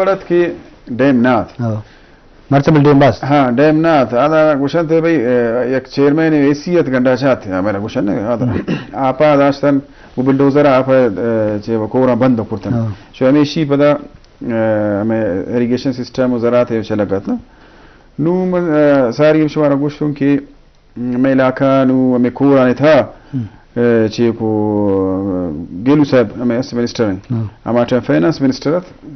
وڑ ات کہ ڈیم نہ ات۔ ہاں۔ مرچی بل ڈیم بس۔ ہاں، ڈیم نہ ات۔ آدا گوشنت بھئی، اے، یک چیئرمین حیثیت گنڈا چات، ہمارا گوشن، آدا۔ ہم۔ آپا داشتن، وہ بلڈوزر آپا، اے، چے وہ کورا بند کرتن۔ ہاں۔ شو ہمیشی پدا، اے، ہمیں ایریگیشن سسٹم و زراعت ہے چلگت نا۔ نو من، اے، ساری شمارا گوشتوں کہ مئے علاقہ نو ہمے کورانی تھا، ہم۔ اے، چیکو، اے، گیلو صاحب ہمے است منسٹر ہیں۔ ہاں۔ ہما ٹائم فائنانس منسٹر ات، اے،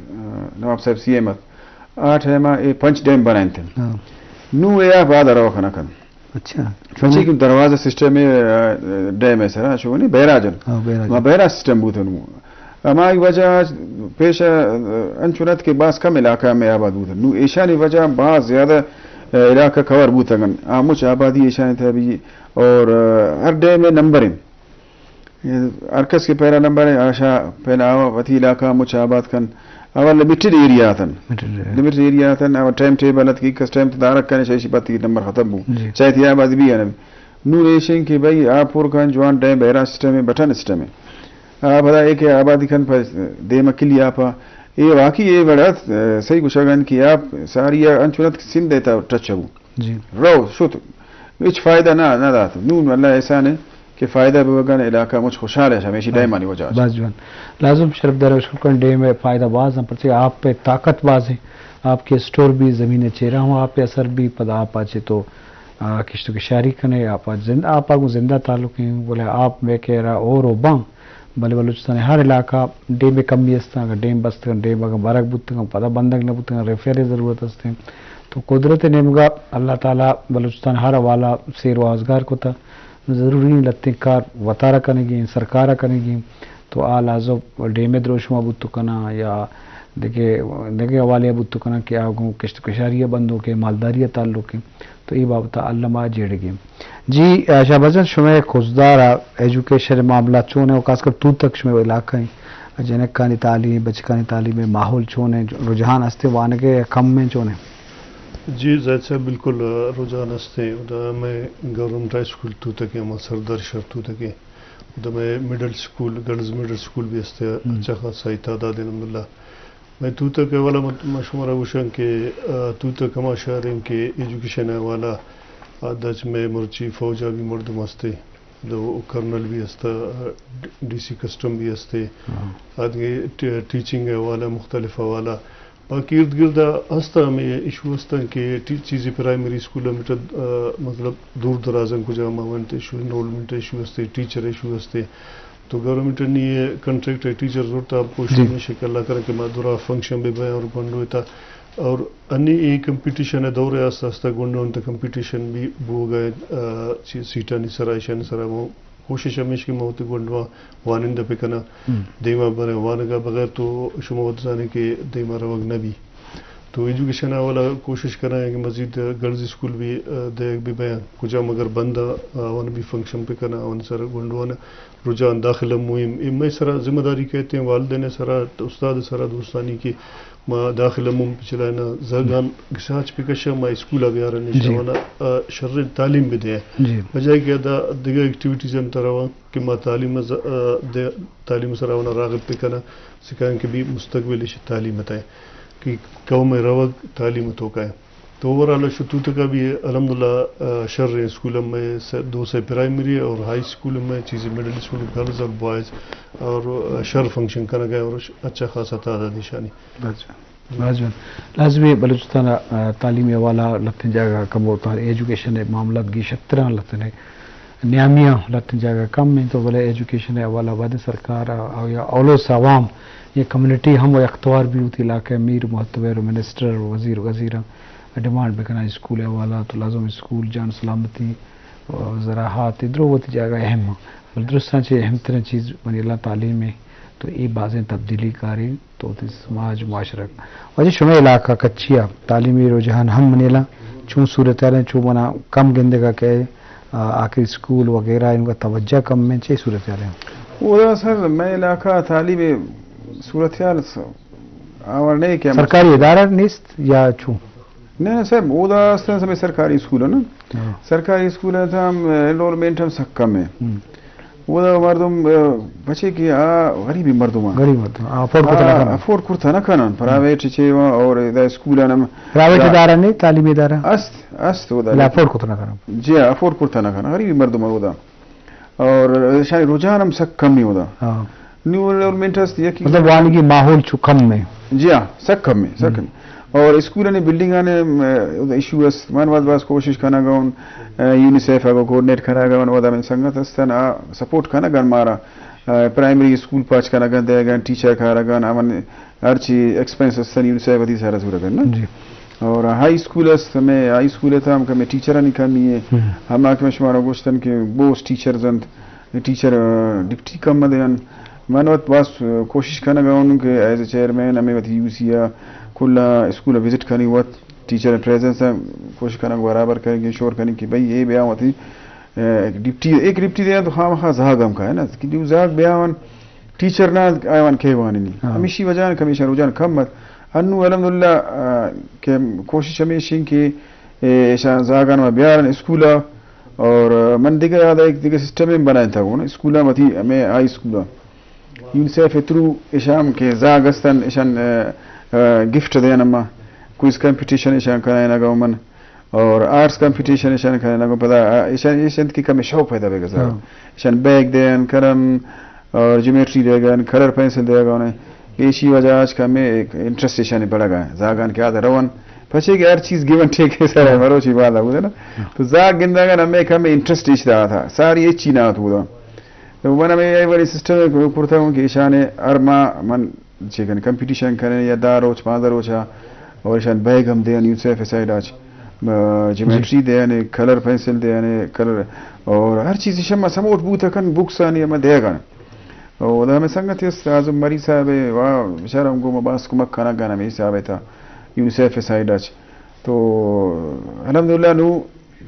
نواب صاحب سی ایم ات۔ آ ٹائم اے پنچ ڈیم بنائیں تھے۔ ہاں۔ نو اے آپ آدھا روا کنا کن۔ اچھا۔ چونچہ کہ دروازہ سسٹم ہے، اے، ڈیم ہے سرا، چونی بیراجن۔ ہاں، بیراجن۔ ما بیراج سسٹم بوتن۔ ہمائی وجہ پیش انچو ات کہ باز کم علاقہ میں آباد بوتن۔ نو ایشانی وجہ باز زیادہ، اے، علاقہ کور بوتگن۔ آ مچ آبادی ایشانی تھا بھی اور، اے، ہر ڈیم میں نمبر ہیں۔ ہر کس کے پہلا نمبر ہے، آشا پہلا آوا وتی علاقہ مچ آباد کن۔ آوا لمیٹڈ ایریا آتن۔ لمیٹڈ ایریا۔ لمیٹڈ ایریا آتن، آوا ٹائم ٹیبل ات کہ کس ٹائم تدارک کنے، شیشی پتی نمبر ختم بو۔ جی۔ چاہے تی آبادی بھی ہے نا۔ نون ایشن کہ بھئی آ پور کن جوان ڈیم بیراج سسٹم ہے، بٹن سسٹم ہے۔ آ پدا ایک آبادی کن پر دیم کلی آپا۔ اے واقعی اے وڑا، اے، صحیح گوشگن کہ آپ ساری انچونت سندھ تا ٹچ ہو۔ جی۔ رو شت۔ ہچ فائدہ نہ، نہ دات۔ نون اللہ احسان ہے کہ فائدہ بوگن علاقہ مچ خوشحال ہے ہمیشی ہاں۔ ڈیمانی وجہ۔ بس جوان۔ لازم شرف دار شکر کن ڈیم ہے فائدہ باز ہیں، پرچہ آپ پہ طاقت باز ہے۔ آپ کے اسٹور بھی زمین چیرا ہوں، آپ پہ اثر بھی پدا آپ آچے تو آ، کشت و کشاری کنے، آپا زند-، آپا گوں زندہ تعلق ہیں، بولے آپ میں کہہ رہا اور و باں، بلے بلوچستان ہر علاقہ ڈیم کمی است، اگر ڈیم بستگن، ڈیم اگر برگ بوتگن، پدا بندگ نہ بوتگن، ریفیئر ضرورت است ہیں۔ تو قدرت نیمگا اللہ تعالیٰ بلوچستان ہر حوالہ سیر و آزگار کتا، ضروری ہیں لتیں کار وتارا کنگی، سرکارا کنگی، تو آ لازم ڈیم دروشما بوت کناں یا دگہ، دگہ حوالے بوت کناں کہ آ گوں کشت و کشاری بندوک ہیں، مالداری تعلق ہیں۔ تو اے بابت ء الم ء جیڑگی۔ جی، آ، شہباز جان، شمئے خضدار ء ایجوکیشن ء معاملات چون ہیں؟ و خاص کر توتک شمئے علاقہ ہیں، جنکانی تعلیم، بچکانی تعلیم ء ماحول چون ہیں؟ رجحان ہستے وانگ ء یا کم ہیں، چون ہیں؟ جی زاہد صاحب، بالکل، آ، رجحان ہستے۔ ادا مئے گورنمنٹ ہائی اسکول توتک ہیں، ہما سردار شہر توتک ہیں۔ ادا مئے مڈل اسکول، گرلز مڈل اسکول بھی ہستے، ہم۔ اچھا خاصا تعداد ہے، الحمدللہ۔ مئے توتک ء حوالہ من، من شمارا گوشاں کہ، آ، توتک ہما شہر انت کہ ایجوکیشن ء حوالہ، آ، دچ مئے مرچی فوج ء بھی مردم ہستے، دو کرنل بھی ہستا، آ، ڈی سی کسٹم بھی ہستے، ہاں۔ آدگہ ٹی-، ٹیچنگ ء حوالہ، مختلف حوالہ۔ باقی ارد گرد ء ہستا ہمے ایشو ہستاں کہ ٹی-، چیزی پرائمری اسکول ء میٹر، آ، مطلب دور درازاں کجام ء ونت، ایشو انرولمنٹ ایشو ہستے، ٹیچر ایشو ہستے۔ تو گورنمنٹ ء نی اے کنٹریکٹ ء ٹیچر زرت، آپ کوشش جی۔ ہمیش کہ اللہ کرے کہ ما درا فنکشن بہ بئیں اور گونڈو تا، اور انی اے کمپٹیشن ء دور ء آستہ آستہ گونڈو انت، کمپٹیشن بھی بوگ ء، آ، چی-، سیٹانی سرا، ایشانی سرا مو-، کوشش ہمیش کہ ما وتی گونڈواں وانندہ بہ کناں، ہم۔ دیما بریں وانگا، بغیر تو شما وت زانے کہ دیما روگ نہ بی۔ تو ایجوکیشن ء حوالہ کوشش کناں کہ مزید گرلز اسکول بھی، آ، دیگ بہ بیاں، کجام اگر بند ء آوان بھی فنکشن بہ کناں، آوان سر گونڈوان رجحان داخلہ مہم، اے مئے سرا ذمہ داری کئیت ایں، والدین ء سرا، استاد ء سرا، دوستانی کہ ما داخلہ مہم پہ چلائیناں، زہگاں گساچ بہ کشاں، ما اسکول ء بیارن، جی۔ آوان ء، آ، شریں تعلیم بہ دیاں۔ جی۔ بجائے کہ ادا دگہ ایکٹیویٹیز ہم تہ رواں کہ ما تعلیم ء ز-، آ، دے-، تعلیم ء سرا آوان ء راغب بہ کناں، سکائیں کہ بھی مستقبل ایشی تعلیم ء تہ کہ قوم ء روگ تعلیم ء توکا ہے۔ تو اوورآل شتوتکا بھی الحمدللہ، آ، شر ہیں اسکول میں سے، دو سے پرائمری اور ہائی اسکول میں چیزیں مڈل اسکول گرلز اور بوائز اور، آ، شر فنکشن کنگا ہے اور ش-، اچھا خاصا تعداد نشانی۔ اچھا۔ لازم، لازمی بلوچستان، آ، تعلیمی حوالہ لتیں جاگہ کمو تھا، ایجوکیشن معاملات گیشتران لتنے۔ نیامیاں لہتیں جاگہ کم انت، بلے ایجوکیشن ء حوالہ بعد سرکار ء یا اولس عوام یا کمیونٹی ہم و اختوار بی وتی علاقہ ء میر و معتبر و منسٹر و وزیر و وزیراں ڈیمانڈ بکناں اسکول ء حوالہ تو لازم اسکول، جان سلامتی و زراعت ادرو وتی جاگہ اہم انت۔ بلے درستاں چہ اہم ترین چیز منی اللہ تعلیم ہے تو اے بازیں تبدیلی کاری تو وتی سماج معاشرہ۔ واجہ شمئے علاقہ کچی ء تعلیمی رجحان ہم منی اللہ چون صورتحال ہیں، چون منا کم گندگا کہ آ، آخر اسکول وغیرہ انگا توجہ کم میں چے صورتحال ہیں؟ اودا سر، مئے علاقہ تعلیم صورتحال س-، آور نہیں کہ ہم سرکاری ادارہ نیست یا چون؟ نہیں، نہیں سر، اودا است ہیں سمے سرکاری اسکول ہے نا۔ ہاں۔ سرکاری اسکول ہے تو ہم انرولمنٹ ہم سک کم ہے۔ ہم۔ اودا مردم، آ، بچے کہ آ غریبیں مردم آں۔ غریب مردم، آ، افورڈ کرتا نہ کنن۔ افورڈ کرتا نہ کنن۔ پرائیویٹ چے وا اور ادا اسکول آنم پرائیویٹ ادارہ نے، تعلیمی ادارہ؟ است، است اودا۔ لا افورڈ کرتا نہ کنن۔ جی، افورڈ کرتا نہ کنن۔ غریبیں مردم آں اودا۔ اور اشانی رجحان ہم سک کم ہی اودا۔ ہاں۔ نیو انرولمنٹ است، یکی مطلب وانگی ماحول چو کم میں۔ جی ہاں، سک کم میں، سک کم۔ اور اسکول نے بلڈنگ آنے، م، ایشو است۔ من وقت باز کوشش کنگا اوں، یونیسیف کو کوآرڈینیٹ کنگا اوں، ودا من سنگت استن، آ سپورٹ کنگا مارا، آ، پرائمری اسکول پاچ کنگا دیگا، ٹیچر کارگا، امن ہرچی ایکسپنس استن یونیسیف وتی سارا زورگا نا۔ جی۔ اور ہائی اسکول است، ہمیں ہائی اسکول تھا ہم کمی ٹیچرانی کمی ہے۔ ہم آ کہ میں شمارا گوشتن کہ بوس ٹیچر زند، ٹیچر، آ، ڈپٹی کم دیان۔ من وت باز، آ، کوشش کنگا اوں کہ ایز اے چیئرمین ہمیں وتی یو سی آ کلا اسکول وزٹ کنی وت ٹیچر پریزنس کوشش کنگ برابر کنی کہ شور کنی کہ بھئی اے بیا وتی، آ، ڈپٹی، ایک ڈپٹی دیان تو خامخا زاگ ہم کا ہے نا کہ جو زاگ بیاون ٹیچر نہ آیوان کیوانی۔ ہمیشی وجہ کمیشن رجحان کم ات۔ انو الحمدللہ، آ، کہ کوشش ہمیش ہیں کہ، اے، ایشان زاگان ما بیارن اسکولا۔ اور من دیگہ یاد ایک دیگہ سسٹم ہم بنائیں تھا، اسکولا متی ہمیں ہائی اسکولا یونیسیف تھرو ایشان کہ زاگ استن ایشان، آ، آ، گفٹ دین اما کوئز کمپٹیشن ایشان کنائیں گا من۔ اور آرٹس کمپٹیشن ایشان کنائیں گا پدا ایشان، ایشان کی کم شوق پیدا بے گزار۔ ایشان بیگ دین کرن اور جیومیٹری دے گا، کلر پینسل دے گا انہیں۔ ایشی وجہ آج کم ایک انٹرسٹ ایشانی بڑھا گا۔ زاگان کے آدھا روان پچے کہ ہر چیز گیون ٹیک ہے سر، مروچی بالا بودا نا۔ تو زاگ گندگا ہمیں کم انٹرسٹ ایش دا تھا، ساری ایچی نہ تو بودا۔ تو من ہمیں یہ والی سسٹم کرتا ہوں کہ ایشان ہر ماہ من چیکن کمپٹیشن کریں یا دہ روچ، پانزدہ روچ آ، اور ایشان بیگ ہم دین یونیسیف سائیڈ آچ، آ، جیومیٹری دین، کلر پینسل دین، کلر اور ہر چیز ایشان ما سموٹ بوتا کن، بکس آنی ہم دیگا۔ او دا ہمیں سنگت است، اعظم مری صاحب، وا بیچارہ ہم گو ما باز کمک کنگا ہمیں حساب تا یونیسیف سائیڈ آچ۔ تو الحمدللہ نو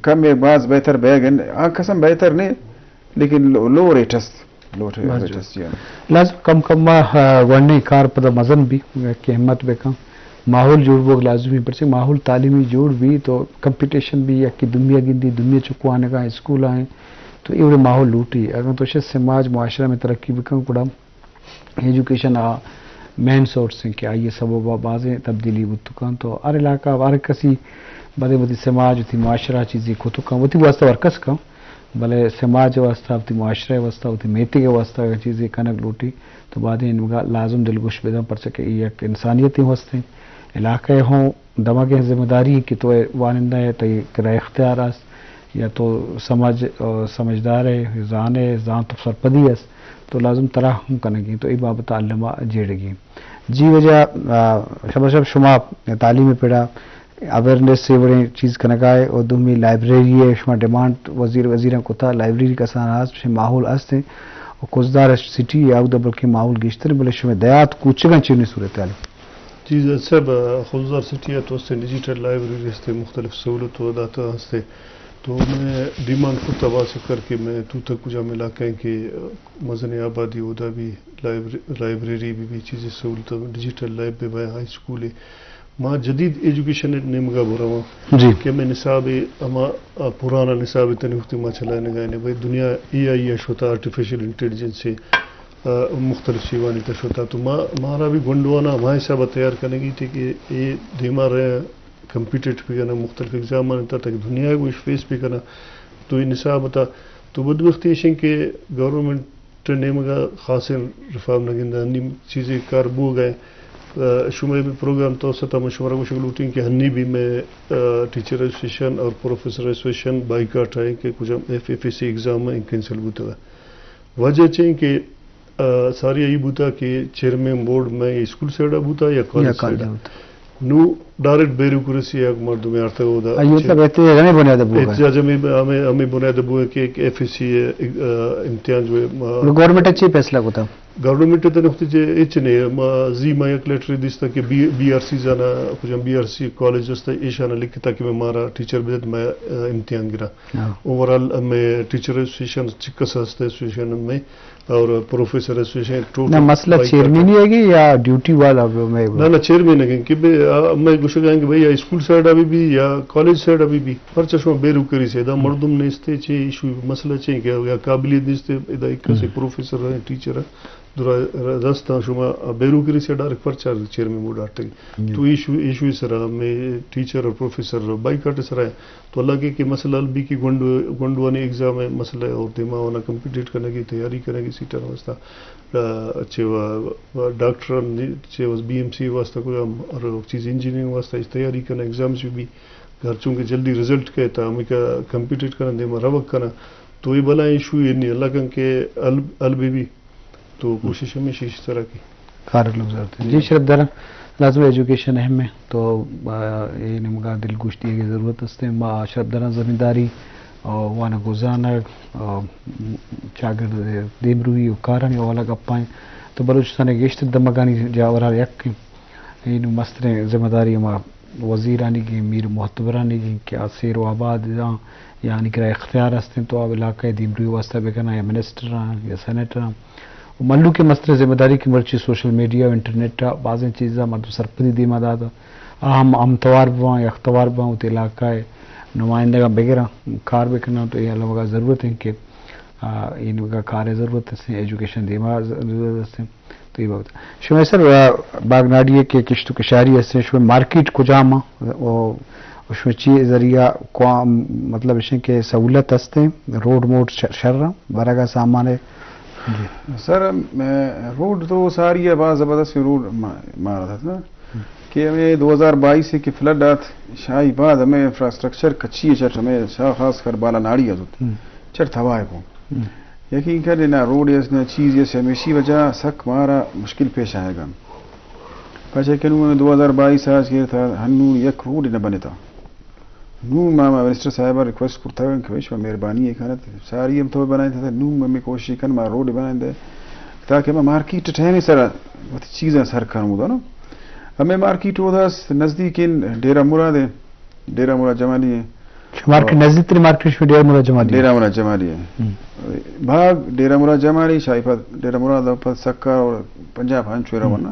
کم باز بہتر بیگ ان، آ قسم بہتر نہیں، لیکن لو، لو ریٹ است، لو ٹے-، بس ریٹ جو۔ است، جی ہاں۔ لازم کم کم ما، آ، گونڈیں کار پدا مزن بی، کہ ہمت بکن۔ ماحول جوڑ بوگ لازمی، پرچہ ماحول تعلیمی جوڑ بی تو کمپٹیشن بی، یکی دومی گندی، دومی چکوانگا اسکول آئیں، تو ایوڑے ماحول لوٹی۔ اگر تو شے سماج معاشرہ میں ترقی بکن، گڑا ایجوکیشن آ مین سورس ہیں کہ آئی سبب آ بازیں تبدیلی بوت کن۔ تو ہر علاقہ، ہر کسی بدے وتی سماج، وتی معاشرہ چیزی کت کن، وتی واسطہ ہر کس کن۔ بلے سماج ءِ واستہ، وتی معاشرہ ءِ واستہ، وتی میتگ ءِ واستہ اگاں چیزے کنگ لوٹی تو بادیں نیمگا لازم دلگوش بدن، پرچہ کہ اے یک انسانیتے ہوں ہستیں۔ علاقہ ءِ ہوں دمگیں ذمہ داری ایں کہ تو وانندہ ئے، تئی کرا اختیار است یا تو سمجھ، سمجھدار ئے، زان ئے، زانت و سرپدی است تو لازم ترا ہوں کنگی، تو اے بابت ءَ الما جیڑگی۔ جی واجہ، آ، شبر شب شما تعلیم ءِ پڑا اویئرنیس ءِ وڑیں چیز کنگا ئے، اور دومی لائبریری ءِ شما ڈیمانڈ وزیر، وزیراں کتا، لائبریری کسان ہست، شے ماحول ہست ایں، اور خضدار سٹی یا اودا بلکہ ماحول گیشتر، بلے شما دیہات کوچگاں چونیں صورتحال؟ جی زید صاحب، خضدار سٹی ءَ تو ہستے ڈیجیٹل لائبریری ہستے، مختلف سہولت و داتا ہستے۔ تو میں ڈیمانڈ کتا باز چکر کہ میں تو تک کجام علاقہ ہیں کہ مزن آبادی اودا بھی لائبر-، لائبریری بھی، بھی چیزیں سہولت، ڈیجیٹل لیب بھی بھائی، ہائی اسکول ہے۔ ما جدید ایجوکیشن نیمگا برواں جی۔ کہ میں نصاب ہما پرانا نصاب تنی وقت ما چلائے نگائے نے۔ بھائی دنیا اے آئی ءَ شتا، آرٹیفیشل انٹیلیجنس ہے، آ، مختلف چیزانی تہ شتا۔ تو ما، مارا بھی گونڈوانا ہما حساب تیار کنگی تھی کہ اے دیما رہے کمپیٹیٹ بکناں، مختلف ایگزامانی تہ تک دنیا گوش فیس بکناں۔ تو اے نصاب تا تو بدبختی ایش ایں کہ گورنمنٹ نیمگا خاصیں ریفارم نہ گنداں، نی چیزے کار بوگ ءَ۔ آ، شمئے بھی پروگرام تو ستا من شمارا گوشگ لوٹیں کہ ہنی بھی میں، آ، ٹیچر ایسوسیشن اور پروفیسر ایسوسیشن بائیکاٹ ءَ ایں کہ کجام ایف ایف ای سی ایگزام ایں کینسل بوتگ۔ وجہ چے ایں کہ آ، ساری ای بوتا کہ چیئرمین بورڈ میں اسکول سائیڈا بوتا یا یا کالج کالج سائیڈا؟ بوتا۔ نو ڈائریکٹ بیوروکریسی یک مردم آرتگ اودا۔ ایو چی-، مطلب احتجاج ہمیں بنیاد بوگا۔ احتجاج ہمیں، ہمیں، ہمیں بنیاد بوگا کہ ایک ایف ای سی ہے، ایک، آ، امتحان جو ہے، ما گورنمنٹ چی فیصلہ کتا؟ گورنمنٹ تے نقطے چے اچ نے، ما زی ما یک لیٹر دیستا کہ بی، بی آر سی زانا، کجام بی آر سی کالج است، ایشانا لکھتا کہ میں مارا ٹیچر بدت، میں، آ، امتحان گرا۔ ہاں۔ اوورآل ہمیں ٹیچر ایسوسیشن چکس ہست ایسوسیشن میں اور پروفیسر ایسوسیشن ٹوٹل نہ، مسئلہ بائیکاٹ چیئرمین ہے۔ ہی ہے کہ یا ڈیوٹی والا بھی میں نہ، نہ، چیئرمین ہے کہ بے، آ، میں گوش گوشگ ءَ آں کہ بھئی، یا اسکول سائیڈ ءَ بہ بی یا کالج سائیڈ ءَ بہ بی، پرچا شما بے روک کری سے؟ ادا مردم نیست، چے ایشو، مسئلہ چے کہ یا قابلیت نیست؟ ادا ایک کسے پروفیسر ءَ، ٹیچر ءَ، درا دستاں شما بے روک کری سے، ڈائریکٹ پرچا چیئرمین بورڈ ءَ اٹک۔ تو ایشو، ایشو سرا میں ٹیچر اور پروفیسر بائیکاٹ سرا ایں۔ تو اللہ کے کہ مسئلہ حل بی کہ گونڈو، گونڈوانی ایگزام ءِ مسئلہ ءَ اور دیما والا کمپیٹیٹ کنگی، تیاری کنگی سیٹاں واسطہ، آ، چے و، و ڈاکٹر چے و بی ایم سی واسطہ کجام اور چیز انجینئرنگ واسطہ اس تیاری کناں، ایگزامز بہ بی، گھر چونکہ جلدی رزلٹ کئیت، ہمیکا کمپیٹیٹ کناں، دیما روگ کناں۔ تو اے بلاہیں ایشو اے نی، اللہ کن کہ حل، حل بہ بی۔ تو کوشش ہمیش ایشی سرا کہ کار لوگ ضرورت ہے۔ جی، شرپ داراں، لازم ایجوکیشن اہم ہے۔ تو، آ، اے نیمگا دلگوش دیگ ضرورت است۔ ما شرپ داراں زمینداری، آ، وانگ و زانگ، آ، چاگرد دیمروی و کارانی حوالہ گپائیں۔ تو بلوچستان ءِ گیشتر دمگانی جاورا یک ایں۔ اے نوں مستریں ذمہ داری ہما وزیرانی گیں، میر معتبرانی گیں کہ آ سیر و آباد آں، یا آنی کرا اختیار ہستیں تو آ علاقہ ءِ دیمروی واسطہ بکناں، یا منسٹر آں یا سینیٹر آں۔ و مہلوک ءِ مستریں ذمہ داری کہ مرچی سوشل میڈیا و انٹرنیٹ ءَ بازیں چیزاں مردم سرپدی دیما داتا، آ ہم ہمتوار بواں، یکتوار بواں، وتی علاقہ ءِ نمائندگاں بگراں، کار بکناں۔ تو اے الم ءَ ضرورت ہے کہ، آ، اے نیمگا کار ءِ ضرورت ہستیں، ایجوکیشن دیما ضرورت ہستیں۔ تو اے بابت شمئے سر، آ، باگناڑی ءَ کہ کشت و کشاری ہستیں، شمئے مارکیٹ کجام آں؟ و، و شمئے چی ذریعہ، کوا-، مطلب اشیں کہ سہولت ہستیں، روڈ موڈ ش-، شر آں، برگ ءَ سامان ءِ؟ جی۔ سر، میں روڈ تو ساری ہے، باز زبردست روڈ ما-، مارا تھا نا کہ ہمیں دو ہزار بائیس ءَ کہ فلڈ آت، شاہی بعد ہمیں انفراسٹرکچر کچی ہے، چٹ ہمیں شاہ خاص کر بالا ناڑی آ زوت۔ چٹ تباہ کو۔ یقین کن نہ روڈ اس نہ چیز اس، ہمیشی وجہ سک مارا مشکل پیش آئے گا۔ پچے کہ نوں دو ہزار بائیس آج کے تھا، ہنوں یک روڈ نہ بنتا۔ نوں ما، ما منسٹر صاحب ریکویسٹ کرتا کہ شما مہربانی ہے کنت، ساری ہم تو بنائیں تھا، نوں ہمیں کوشش کن ما روڈ بنائیں دے، تاکہ ما مارکیٹ ٹائم سر وتی چیزاں سر کرمو دانو۔ ہمیں مارکیٹ اودا نزدیک ڈیرہ مراد ہے۔ ڈیرہ مراد جمالی ہے۔ شما مارکیٹ نزدیک ترین مارکیٹ شما ڈیرہ مراد جمالی ہے؟ ڈیرہ مراد جمالی ہے۔ باغ ڈیرہ مراد جمالی، شاہی پد ڈیرہ مراد پد سکر اور پنجاب ہنچو رونا۔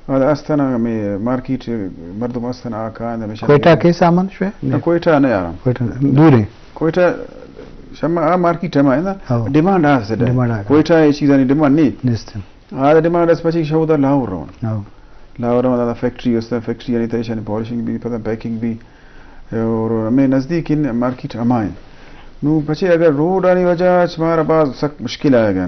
اور استنا ہمیں مارکیٹ مردم استنا آکا ہمیشہ کوئٹہ کے سامان شوئے؟ نہ، کوئٹہ نہ یارم۔ کوئٹہ دور ہے۔ کوئٹہ شما آ مارکیٹ ہما ہے نا، ڈیمانڈ آ سے۔ ڈیمانڈ آ۔ کوئٹہ یہ چیزانی ڈیمانڈ نہیں۔ نیست۔ آ ڈیمانڈ اس پچی شو دا لاہور رون۔ لاہور رون دا فیکٹری است، فیکٹری یعنی تیشانی پالشنگ بھی، پتہ پیکنگ بھی۔ اور ہمیں نزدیک ان مارکیٹ ہمائیں۔ نو پچے اگر روڈ آنی وجہ چ مارا باز سک مشکل آئے گا۔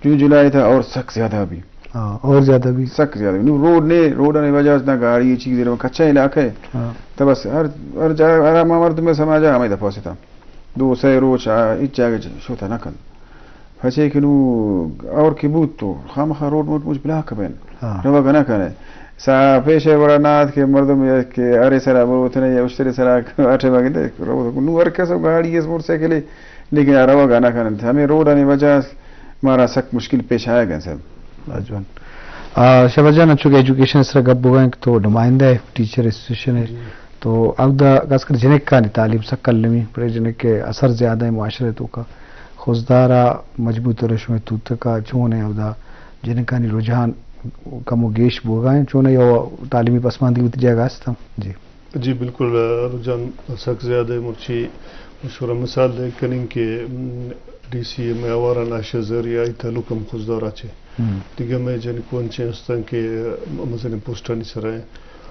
جون جولائی تھا اور سک زیادہ بھی۔ ہاں، اور زیادہ بھی۔ سک زیادہ بھی۔ نو روڈ نے، روڈ آنی وجہ چ نہ گاڑی چیز، کچا علاقہ ہے۔ تو بس ہر، ہر جگہ، ہر مردم سماجا ہمیں دفعہ سے تھا۔ دو سے روچ آ، ہچ جاگہ چ شوتا نہ کن۔ پچے کہ نو اور کہ بوت تو خامخا روڈ موٹ مچ بلاک بین۔ روگ نہ کنے۔ سا پیش وڑا نات کہ مردم کہ ارے سرا بروتنے یا اشترے سرا اٹھے مگندے۔ نو ہر کس گاڑی اس، موٹر سائیکل ہے، لیکن روگ نہ کنے۔ ہمیں روڈ آنی وجہ مارا سک مشکل پیش آئے گا سب۔ جوان۔ آ، شہباز جان، انچو کہ ایجوکیشن سرا گپ بوگا کہ تو نمائندہ ہے ٹیچر ایسوسیشن ہے۔ تو اودا خاص کر جنکانی تعلیم سک المی، پرے جنک ءِ اثر زیادہ ہے معاشرے توکا۔ خضدارا مجموعی طور شمئے توتکا چون ہے اودا جنکانی رجحان کم و گیش بوگا ہیں، چون ہے یا تعلیمی پسماندگی وتی جگہ است؟ جی۔ جی بالکل، رجحان سک زیادہ ہے۔ مرچی مشہور مثال دے کنیں کہ، ام، ڈی سی ایم آواران آشا زہری آئی تعلق ہم خضدارا چے۔ دگہ مئے جنکو انچیں ہستاں کہ مزنیں پوسٹانی سرا ایں۔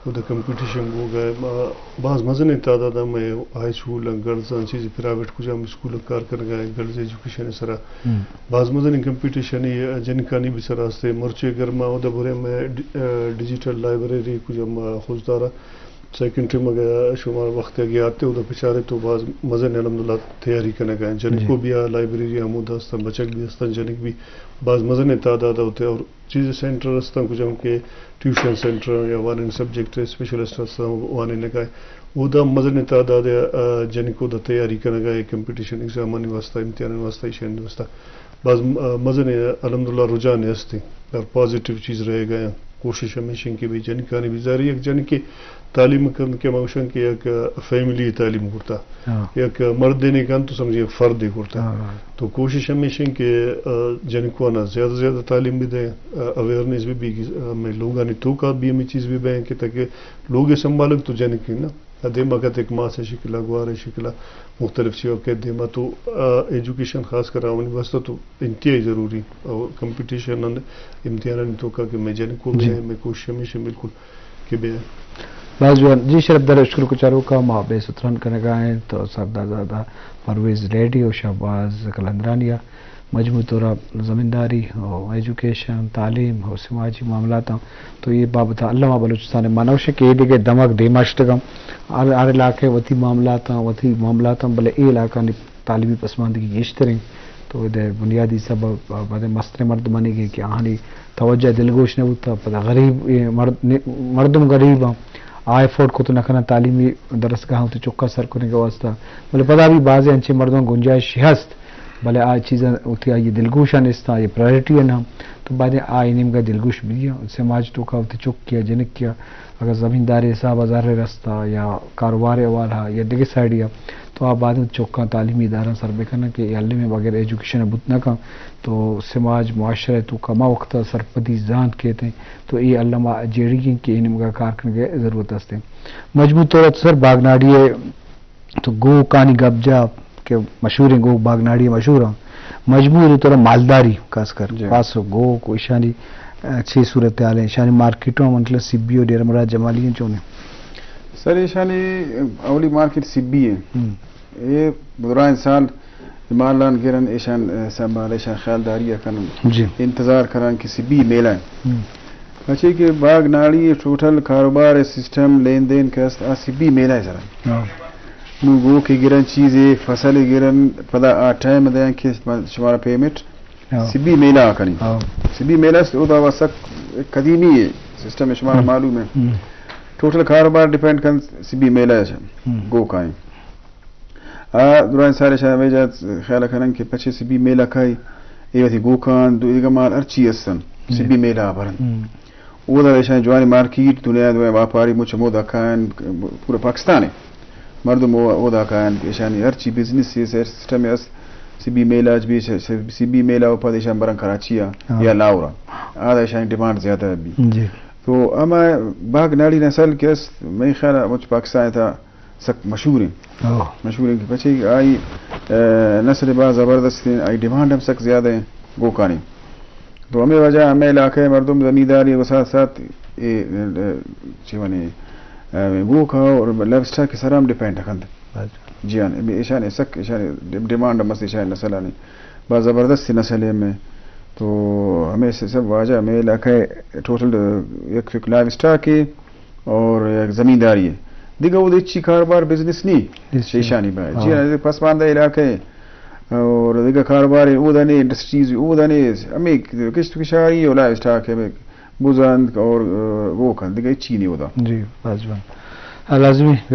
اودا کمپٹیشن بوگا ایں۔ ما باز مزنیں تعداد ءَ مئے ہائی سکول آں، گرلز آں، چیزے پرائیویٹ کجام اسکول آں کار کنگا ایں، گرلز ایجوکیشن ءِ سرا۔ باز مزنیں کمپٹیشن اے جنکانی بھی سرا ہستے۔ مرچی اگر ما اودا بریں مئے ڈی-، ڈیجیٹل لائبریری کجام خضدارا سیکنڈ ٹرم اگہ شما وخت اگہ آتے اودا بچارے تو باز مزن الحمدللہ تیاری کنگا ہیں۔ جنکو بھی آ لائبریری ہمودا ہستن، بچک بھی ہستن، جنک بھی باز مزن تعداد ہوتے اور چیز سینٹر ہستن کجام کہ ٹیوشن سینٹر یا وانین سبجیکٹ اسپیشلسٹ ہستن وانینگا ہیں۔ اودا مزن تعداد، آ، جنک اودا تیاری کنگا ہیں کمپٹیشن ایگزامانی واسطہ، امتحانانی واسطہ، ایشانی واسطہ۔ باز، آ، مزن الحمدللہ رجحان ہستے اور پازیٹیو چیز رہے گا۔ کوشش ہمیش ہیں کہ بھئی جنکانی بھی ظاہر ہے یک جنکے تعلیم کن کہ ما گوشن کہ یک فیملی تعلیم کرتا، ہاں۔ یک مردے نے کن تو سمجھے یک فردے کرتا۔ ہاں۔ تو کوشش ہمیش انت کہ، آ، جنکوانا زیادہ زیادہ تعلیم بدے، آ، اویئرنیس بھی بی، آ، ہمیں لوگانی توکا بھی ہمیں چیز بھی بیں کہ تاکہ لوگ سنبھالن تو جنک ہیں نا۔ آ، دیما کت ایک ماس شکلا، گوار شکلا، مختلف چیز کے دیما تو، آ، ایجوکیشن خاص کر آونی واسطہ تو انتہائی ضروری اور کمپٹیشن اند امتحانانی توکا کہ میں جنکو میں، جی۔ میں کوشش ہمیش انت بالکل کہ بیا۔ باز جوان۔ جی شرف در، شکر گزار، چاروکاں ما بے ستران کنگا ایں تو سردار زادہ پرویز ریڈی و شہباز قلندرانی ءَ مجموعی طور ءَ زمینداری و ایجوکیشن، تعلیم و سماجی معاملاتاں، تو اے بابت ءَ الما بلوچستان ءَ ما نہ گوشیں کہ اے دگہ دمگ دیما شتگاں، ہر، ہر علاقہ ءَ وتی معاملاتاں، وتی معاملاتاں، بلے اے علاقہانی تعلیمی پسماندگی گیشتریں۔ تو ادا بنیادی سبب، آ، بعد مستریں مردمانی کہ، کہ آہانی توجہ دلگوش نہ بوتا، پدا غریب، اے مرد-، نے-، مردم غریب آں، آ افورڈ کت نہ کناں تعلیمی درسگاہاں وتی چکا سر کنگ واسطہ۔ بلے پدا بھی بعضے انچیں مردم گنجائش ہست، بلے آ چیزاں وتی آئی دلگوشاں نیستاں، یہ پرائرٹی ہے نا۔ تو بعد آ نیمگا دلگوش بھی سماج توکا وتی چک کیا، جنک کیا، اگر زمینداری حساب ءَ زر رستا یا کاروبار حوالہ یا دگہ سائیڈ یا، تو آ بعد چکاں تعلیمی ادارہ سر بکنن کہ اے علم بغیر ایجوکیشن بوت نہ کن، تو سماج معاشرہ توکا ہما وقت سرپدی زانت کیت، تو اے علم جیڑی کہ اے نیمگا کار کنگ ضرورت است۔ مجموعی طور ءَ سر باگناڑی ءَ تو گوکانی گپ جا کہ مشہوریں، گوک باگناڑی مشہور ہیں، مجموعی طور ءَ مالداری خاص کر، جی۔ خاص گوک و ایشانی، آ، چی صورتحال ہیں، ایشانی مارکیٹاں مطلب سبی و ڈیرہ مراد جمالی ہیں چون ہیں؟ سر، ایشانی اولی مارکیٹ سبی ہیں۔ ہم۔ اے درائیں سال مالان گرن، ایشان، آ، سنبھال، ایشان خیالداری کنن۔ جی۔ انتظار کنن کہ سبی میلہ ہیں۔ ہم۔ پچے کہ باگ ناڑی ٹوٹل کاروبار سسٹم لین دین کہ است، آ سبی میلہ سر۔ ہاں۔ نو گوکے گرن، چیزے فصل گرن، پدا آ ٹائم دیاں کہ شمارا پیمنٹ، ہاں۔ سبی میلہ کنی۔ ہاں۔ سبی میلہ است، او دا سک قدیمی ہے سسٹم، شمارا ہم۔ معلوم ہے۔ ہم۔ ٹوٹل کاروبار ڈیپینڈ کن سبی میلہ سے۔ ہم۔ گوکائیں۔ آ درائیں سال ایشاں ہمے جا خیال کنن کہ پچے سبی میلہ کائی، اے وتی گوکان، دو ایگا مال ہر چی استن، جی۔ سبی میلہ برن۔ ہم۔ اودا ایشاں جوانی مارکیٹ، دنیا دوئیں واپاری مچ ہمودا کاین، پورا پاکستان ہے۔ مردم او-، اودا کاین، ایشانی ہر چی بزنس ہے، سر سسٹم ہے، سبی میلہ اچ بھی، س-، س-، سبی میلہ و پد ایشاں برن کراچی آ، ہاں۔ یا لاہور آ۔ آدا ایشانی ڈیمانڈ زیادہ ہے بھی۔ جی۔ تو ہما باگ ناڑی نسل کہ است، میں خیال ہے مچ پاکستان تھا سک مشہور ہیں۔ ہاں۔ مشہور ہیں کہ پچے کہ آئی، آ، نسل باز زبردست ہیں، آئی ڈیمانڈ ہم سک زیادہ ہیں گوکانی۔ تو ہمیں وجہ ہمیں علاقے مردم زمینداری و ساتھ ساتھ اے، آ، چی ونی، آ، گوکا اور لیو اسٹاک کے سر ہم ڈیپینڈ کند۔ اچھا۔ جی ہاں، ایشان سک، ایشان ڈیمانڈ ہم است، ایشان نسل آنی باز زبردست نسل ہے ہمیں۔ تو ہمیں سے سب واجہ ہمیں علاقے ٹوٹل یک فک لیو اسٹاک ہے۔ اور یک زمینداری ہے۔ دگہ وہ ہچی کاروبار بزنس نہیں۔ ایشانی باید۔ ہاں۔ جی ہاں، پسماندہ علاقہ ہے۔ اور دگہ کاروبار ہے، اودا نے انڈسٹریز، اودا نے ہمیں کشت کشاری اور لائیو اسٹاک ہے، ہمیں بزند اور، آ، وہ کن، دگہ ہچی نہیں اودا۔ جی، باز جوان۔ آ، لازمی، آ،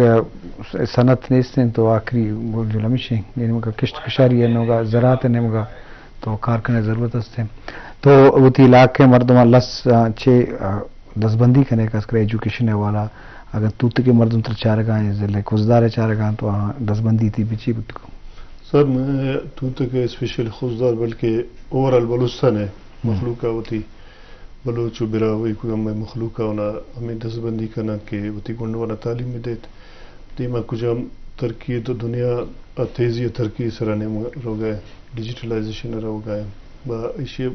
صنعت نیست ہیں تو آخری گل جل ہمیش ہیں۔ یعنی مگا کشت کشاری ہے، نوگا زراعت ہے، نمگا تو کارکنہ ضرورت است ہیں۔ تو وتی علاقے مردمان لس، آ، چے، آ، دزبندی کنے، خاص کر ایجوکیشن حوالہ، اگر توتکے مردم تر چارگا ہیں، ضلع خضدار چارگا ہیں، تو آہاں دزبندی تی بچی بوت کو؟ سر، میں توتک اسپیشل خضدار بلکہ اوورآل بلوچستان ہے، ہم۔ مخلوق کا وتی بلوچ و براہوئی کو ہمیں مخلوق کا ہونا ہمیں دزبندی کنا کہ وتی گنڈوانا تعلیم دیت۔ دیما کجام ترقی تو دنیا تیزی ترقی سرا نیم روگا ہے۔ ڈیجیٹلائزیشن ء روگ ء انت۔ با ایشی ء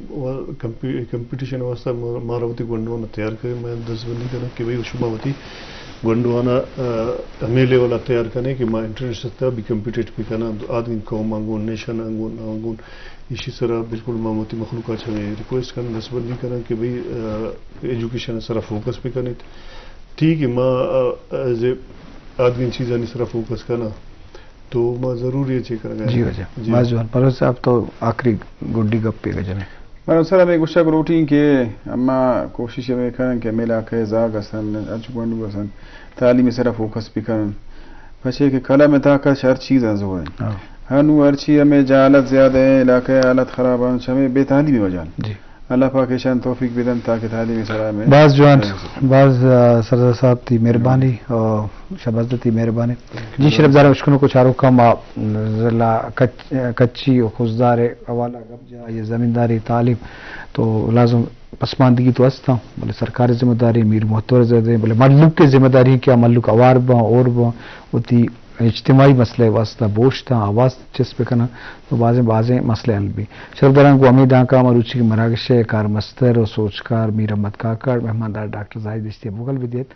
کمپی-، کمپٹیشن ء واستہ ما-، مارا وتی گونڈوان ء تیار کریں، ما دزبندی کنیں کہ بھئی شما وتی گونڈوان ء، آ، ہمے لیول ء تیار کنیں کہ ما انٹرنیشنل سطح ء بھی کمپیٹیٹ بہ کناں، آدگین قوماں گون، نیشناں گون، آ گون۔ ایشی سرا بالکل ما وتی مخلوق ء چہ ہمے ریکویسٹ کنیں، دزبندی کنیں کہ بھئی، آ، ایجوکیشن ء سرا فوکس بہ کنیت۔ ٹھیک ہے، ما، آ، ایز اے آدگین چیزانی سرا فوکس کناں۔ تو ما ضروری ہے چیک کرگا۔ جی واجہ۔ جی۔ باز جوان۔ پرویز صاحب تو آخری گڈی گپے بجنے۔ من سر ہمیں گوشگ لوٹیں کہ اما کوشش ہمیں کرن کہ ہمیں علاقہ زاگ ہستن، اچ گونڈو ہستن، تعلیم سرا فوکس بہ کرن۔ پچے کہ قلم طاقت ہر چیز آزو ہے۔ ہاں۔ ہنو ہر چی ہمیں جہالت زیادہ ہے، علاقہ حالت خراب ہیں، ہمیں بے تعلیمی وجہ۔ جی۔ اللہ پاک ایشان توفیق بدنت تاکہ تعلیمی سرا ہمیں باز جوان، باز، آ، سردار صاحب تئی مہربانی، آ، شہباز تئی مہربانی۔ جی شرفداریں اشکنوک و چاروکاں، ما ضلع کچ-، کچی و خضدار حوالہ گپ جا، یہ زمینداری تعلیم تو لازم پسماندگی تو ہستاں، بلے سرکار ذمہ داری، میر محتور ذمہ داری، بلے ملوک کے ذمہ داری کہ آ ملوک اوار باں، اور باں، وتی اجتماعی مسئلہ واسطہ بوشتاں، آواز چست بکناں، تو بازیں، بازیں مسئلہ حل بی۔ شرفداراں گوں ہمے دانکا ہما روچی کہ مراگش ء کارمستر و سوچکار میر احمد کاکڑ، مہماندار ڈاکٹر زاہد دشتی ء بگل بدیت۔